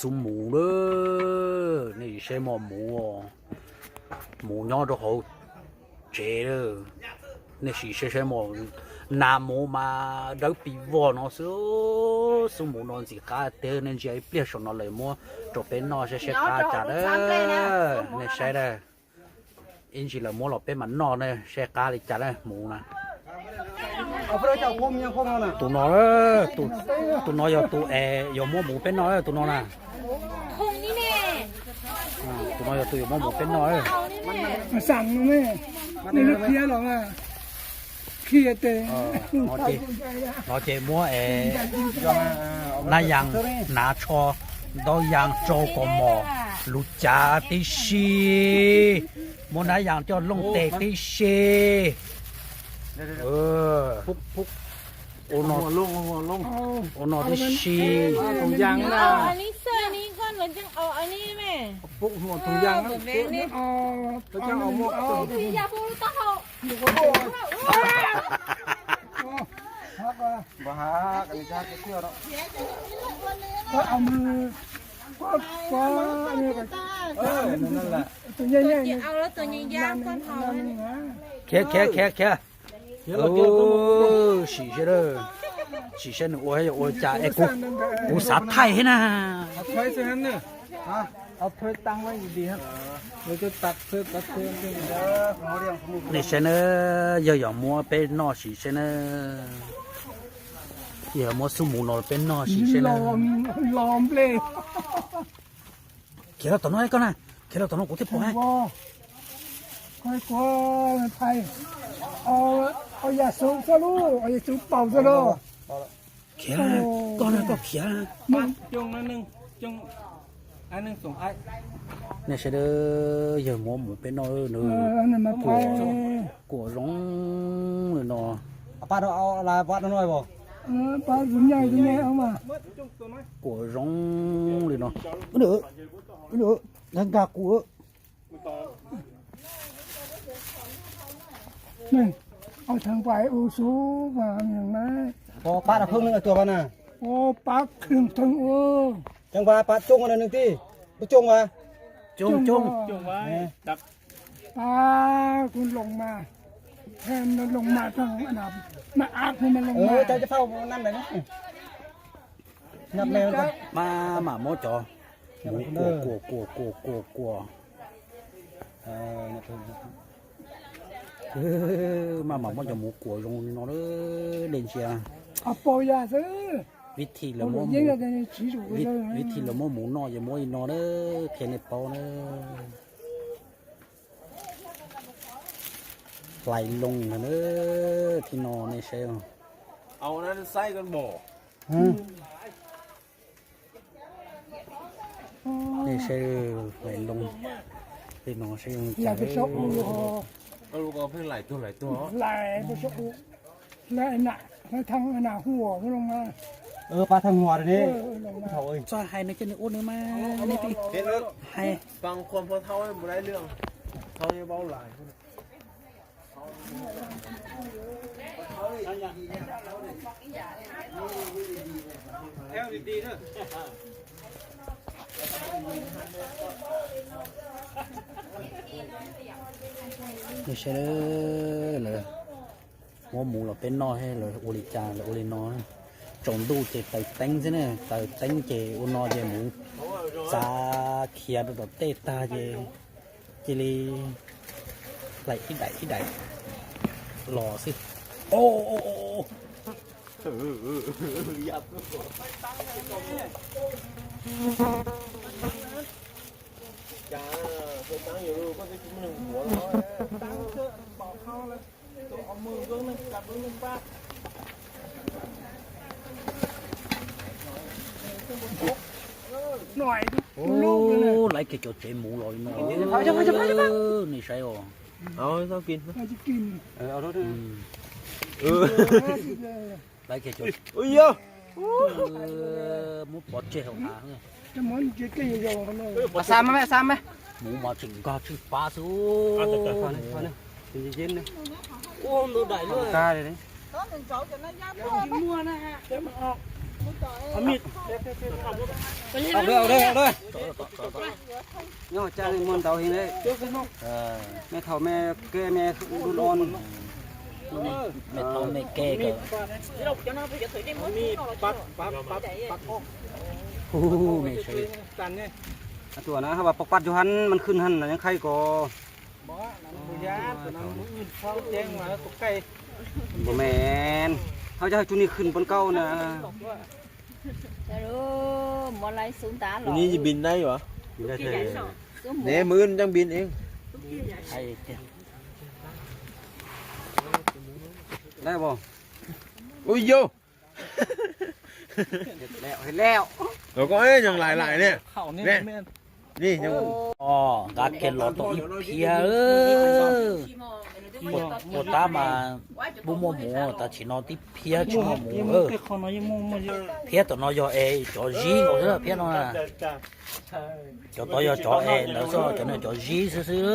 ຊຸມໝູເດີ ນີ້ໃຊ້ໝໍ້ໝູ ໝູຍໍໂຕເຂົາເຈເດີ ນີ້ຊິໃຊ້ ໃຊ້ໝໍ້ ນາໝູມາເດີປີວໍເນາະ ຊຸມໝູນອນຊິກາເຕີ ນີ້ຊິໃຫ້ປ່ຽນຊົນເນາະ ເລີຍໝູໂຕເປັນນໍ ໃຊ້ ໃຊ້ກາຈາເດີ ນີ້ໃຊ້ເດີ. ເອັນຈີລະມົວລອເປັນມານອນເດີ ແຊກາລິຈັດເດີໝູນະ. ເອົາເພິ່ນເຈົ້າຄົມຍັງຄົມເຮົານະ ຕູນອເດີ ຕູ ຕູນອຢໍຕູແອ ຢໍມົວໝູເປັນນອເດີ ຕູນອນະ ຄົມນີ້ແນ່ ອ່າ ຕູນອຢໍຕູຢໍມົວໝູເປັນນອເດີ ມາສັ່ງແມ່ ນີ້ເລີຍເຄຍຫຼອກອ່ະ ເຄຍເຕ ເອີ ນໍເຈ ນໍເຈມົວແອ ນາຍັງ ນາຊໍ ດອກຢາງ ໂຈກອມໍ ລູຈາຕິຊີ ມົວນາຍັງ ຈອດລົງເຕະຕິຊີ ເອີ ພຸກ ພຸກ ໂອນໍ ຫົວລົງ ຫົວລົງ ໂອນໍຕິຊີ ຖົງຢາງນະ ເອົາອັນນີ້ເສື້ອນີ້ກ່ອນ ແລ້ວຈັ່ງເອົາອັນນີ້ແມ່ ປຸກຫົວຖົງຢາງນະ ເອີ ແລ້ວຈັ່ງເອົາໝວກ ເອົາ ບໍ່ຫັກ ອັນນີ້ຈະຫັກເທື່ອເນາະ ກໍເອົາມື ກໍ ກໍອັນນີ້ກໍ ເອີ ນັ້ນແຫຼະ ຕົວໃຫຍ່ໆ ເອົາແລ້ວຕົວໃຫຍ່ໆ ກ່ອນເອົາ ເຄ ເຄ ເຄ ເຄ ໂອ້ ສີເຊເດີ ສີເຊນໂອ້ຍ ໂອ້ຍ ຈາເອກູ ອຸສາໄທໃຫ້ນະ ເອົາຖ້ວຍໃສ່ຫັ້ນເດີ ຮະ ເອົາຖ້ວຍຕັ້ງໄວ້ດີໆ ຮະ ແລ້ວຈະຕັກເສີບ ຕັກເສີບ ນີ້ເຊເດີ ເຢີຢອງມົວເປັນນໍສີເຊເດີ ເຢີຢອງມົວຊຸມໝູນໍເປັນນໍສີເຊເດີ ລອມ ລອມເລີຍ. ເຂດເຮົາຕົວນ້ອຍກ່ອນນະ ເຂດເຮົາຕົວນ້ອຍ ກູເຈັບຄໍໃຫ້ ບໍ່ ຂ້ອຍກົວມັນໄປ ເອົາ ເອົາຢາສູບຊະລູກ ເອົາຢາສູບເປົ່າຊະເນາະ ເຂດ ໂອ້ ກ່ອນນະ ກໍເຂດ ມັນ ຈົ່ງໜ້ອຍໜຶ່ງ ຈົ່ງ ອັນໜຶ່ງສົ່ງອ້າຍ ແນ່ເຊເດີ ເຢີໝູເປັນນໍເດີ ເອີ ອັນນັ້ນມາໄປ ກົວລົງເລີຍນໍ ເອົາປາດ ເອົາລາຍປາດນ້ອຍບໍ່ ເອີ ປາດໃຫຍ່ ໃຫຍ່ເອົາມາ ກົວລົງເລີຍນໍ ເດີ ເດີ ກັນກາກູເອີ ນີ້ ເອົາທາງໄປ ໂອ ສູງມາຫຍັງນະ ພໍປາດເອົາເຄິ່ງໜຶ່ງ ເອົາຕົວບານນະ ໂອ ປາດເຄິ່ງເທິງ ເອີ ຈັ່ງວ່າປາດຈົ່ງອັນໜຶ່ງຕິ ບໍ່ຈົ່ງວ່າ ຈົ່ງ ຈົ່ງ ຈົ່ງໄວ້ ເອີ ຕັກ ອ່າ ຄຸນລົງມາ ແທນລົງມາທາງອັນນັ້ນ ມາອາບໃຫ້ມັນລົງ ເອີ ມາ ເຈົ້າຈະເຝົ້ານັ້ນໄດ້ນະ ຫຍັບແມ່ມັນກ່ອນ ມາ ມາໝໍ້ຈໍ ໝູກົວ ກົວ ກົວ ກົວ ກົວ ເອີ ມາ ມາ ໝໍ້ຈໍໝູກົວ ລົງນີ້ນໍເດີ ເດັ່ນເຊຍ ອາໂປຢາຊື້ ວິທີລະມົວໝູ ວິ ວິທີລະມົວໝູນໍ ຢ່າມົວອີນໍເດີ ພຽງໃນເປົາເດີ ໄຫຼລົງນະເດີ ທີ່ນໍໃນເຊວ ເອົານັ້ນໃສ່ກັນບໍ່ ຮະ ນີ້ໃສ່ໄຫຼລົງ ພີ່ນ້ອງໃສ່ລົງ ຢ່າໄປຊອກ ເອົາລູກເອົາເພິ່ນຫຼາຍຕົວ ຫຼາຍຕົວ ຫຼາຍບໍ່ຊອກ ແລ້ວອັນນະ ໃນທາງອັນນະຫົວມັນລົງມາ ເອີ ປາທາງຫົວນີ້ ເອີ ລົງມາ ເຂົາເອີຍ ຊ່ອຍໃຫ້ໃນເຈົ້ານີ້ໂອນມາໃນພີ້ ເຮັດເລີຍ ໃຫ້ ຟັງຄວາມພໍ່ເຖົ້າບໍ່ໄດ້ເລື່ອງ ເຖົ້ານີ້ເວົ້າຫຼາຍ ແຖວດີໆເດີ ນີ້ເຊີເລີຍ ຫົວໝູລາວເປັນນໍແທ້ເລີຍ ໂອລິຈາລາໂອລິນໍ ຈົ່ງດູເຈໄຕແຕັງຊິເນີ ໄຕແຕັງເຈໂອນໍເຈໝູ ຊາເຄຍໂດດເຕະຕາເຈ ເຈລີ ໄຫຼອີ່ໃດອີ່ໃດ ຫຼໍ່ຊິ ໂອ້ ໂອ້ ໂອ້ ໂອ້ ເອີ ເອີ ເອີ ຢ່າ ຢ່າ ເພິ່ນຕັ້ງຢູ່ ເພິ່ນໄດ້ກິນໜຶ່ງຫົວແລ້ວ ຕັ້ງເທື່ອບອກເຮົາແລ້ວ ໂອ້ ໄຫຼເກໂຈເຈໝູຫຼອຍໜ້ອຍ ເອີ ນີ້ໃຊ່ບໍ່ ເອົາໃຫ້ເຂົາກິນ ເອົາຊິກິນ ເອີ ເອົາໂທດ ເອີ ໄຫຼເກໂຈ ໂອ້ຍ ເອີ ໝູປອດເຈເຮົາຫາ ຈະມັນເຈເກໂຍ ມາຊາມມາແມ່ ຊາມມາ ໝູມາຈິງກາຈິງປາຊູ ເອົາແຕ່ກ່ອນ ເຢັນໆ ໂອ້ ໂດດໄດ້ເລີຍ ຕາເລີຍ ຕ້ອງເປັນເຈົ້າຈະນະຍາມ ກິນມົວນະຮະ ແຕ່ມັນອອກ ເອົາມີດ ເອົາເດີ ເອົາເດີ ເອົາເດີ ຍໍຈ້າງໃຫ້ມ່ວນເຕົາເຮງເດ້. ເອີ ແມ່ເຖົ້າແມ່ແກ່ແມ່ລຸ້ນອ່ອນ ແມ່ເຖົ້າແມ່ແກ່ກໍ ມີດປັດ ປັດ ປັດ ປັດອອກ. ໂອ້ໂຫ ແມ່ຊ່ວຍ ອັນຕົວນະ ເຮົາວ່າປັກປັດຢູ່ຫັ້ນ ມັນຂຶ້ນຫັ້ນນະ ຍັງໄຄກໍ ບໍ່ ນັ້ນບໍ່ຍາກ ຕົວນັ້ນມື້ອື່ນເຊົ້າແຈ້ງມາກໍໄກ. ບໍ່ແມ່ນ ເຮົາຈະໃຫ້ຈຸນີ້ຂຶ້ນບນເກົ່ານະ. ໂອ້ ບໍ່ໄລ່ສູງຕາຫຼອກ ນີ້ຈະບິນໄດ້ຫວາ? ບິນໄດ້ແທ້ ເດ້ ມື້ອື່ນຈັ່ງບິນເອງ. ໄດ້ບໍ່? ໂອ້ຍໂຢ ເຮັດແລ້ວ ເຮັດແລ້ວ ແລ້ວກໍ ເອີຍ ຍັງຫຼາຍໆ ນີ້ ເຂົ້ານີ້ ນີ້ ແມ່ນ ນີ້ຍັງ ອໍ ກາດເກັນຫຼໍ່ຕົກອີເພຍເອີຍ ປົວຕາມາ ບຸໝໍໝູ ຕາຊິນອນຕິເພຍຊິໝໍໝູເອີຍ ເພຍຕົວນໍຍໍແອ ຈໍຈີເອີ ເພຍນໍນະ ຈໍຕໍຍໍຈໍແອ ແລ້ວຊໍເນີຈໍຈີຊື່ໆ ເອີ.